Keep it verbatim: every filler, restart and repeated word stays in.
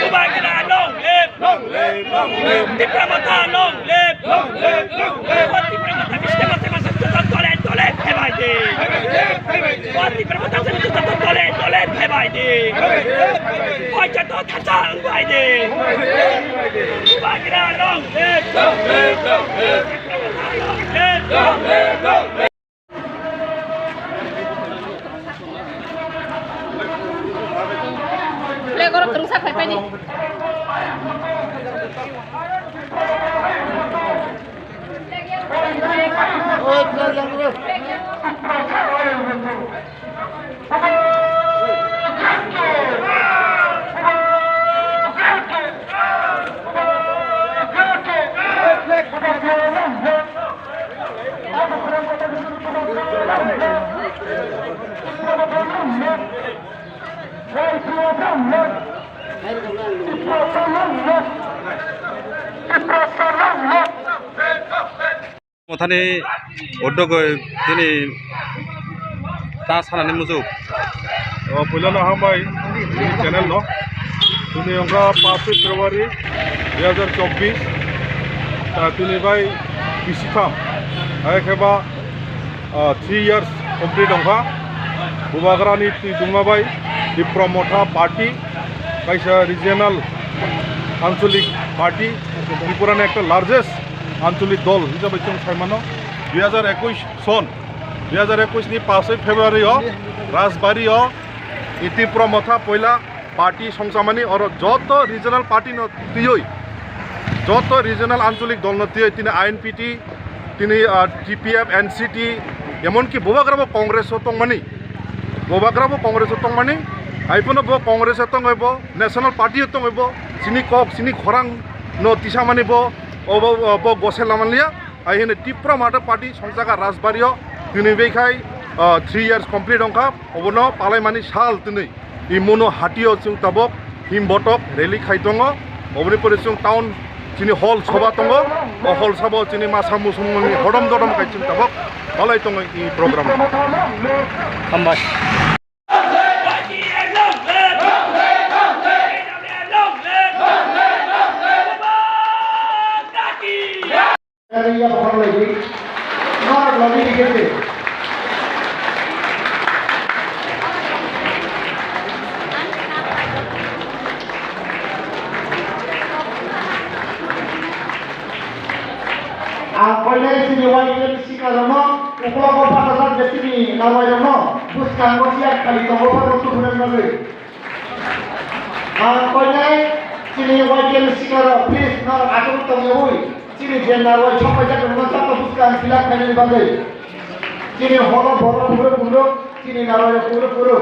Bubagra long live! Long live, long live. Tipra Motha long live! Long live, long live. O Tipra Motha bisi tema tema se juta dole dole phebai di. Phebai di, phebai di. O Tipra Motha se juta dole dole phebai di. Phebai di, phebai di. O joto thacha wngbai di. Phebai di, phebai di. Bubagra long live! Long live, long live. Tipra Motha long live! Long live, long live. Flag oro kwrwngsa phai phai di. Mothani uddogoi tini ta sanani muchuk. O, puilano hambai tini channel no. Tini ongkha paanch February dui hazar chobbish. Ta tini bai bisi tham. Hai khe ba, ah, three years complete ongkha. Bubagrani twi dungma bai Tipra Motha party, kaisa regional anchalik party, Tripura ni ekta largest anchalik dol hisabai chwng sai mano. Dui hazar ekush son, dui hazar ekush ni paanch February o Rajbari o Tipra Motha poila party songchamani, oro joto regional party no twiwi, joto regional anchalik dol no twiwi tini I N P T, tini, ah, T P F, N C T, emonki Bubagra bo Congress o tongmani, Bubagra bo Congress o tongmani, hai phano bo Congress o tongwi bo, National Party o tongwi bo, chini kok, chini khorang no tisamani bo, obo, bo gosel lamanliya. Hai hwnwi Tipra Motha party songchakha Rajbari o, tini bai khai, ah, three years complete wngkha, obono palaimani sal tini. I mono hati o chwng tabok him botok rally khai tongo, oboni pore chwng town chini hall soba tongo, o hall sabo chini masa musulmani hodom dodom khai chwng tabok balai tongo i program. Hambai. Ang koinai chini Y T F sikla rokno uklogo pathajak je chini narwai rokno bwskango chair khali tongo phano tubunan bagwi. Ang koinai chini Y T F sikla rok, please, norok achuk tongyawi chini je narwai sok paijak rokno joto bwskang fill up khainani bagwi. Chini horo borok phuru phuru, chini narwai rok phuru phuru.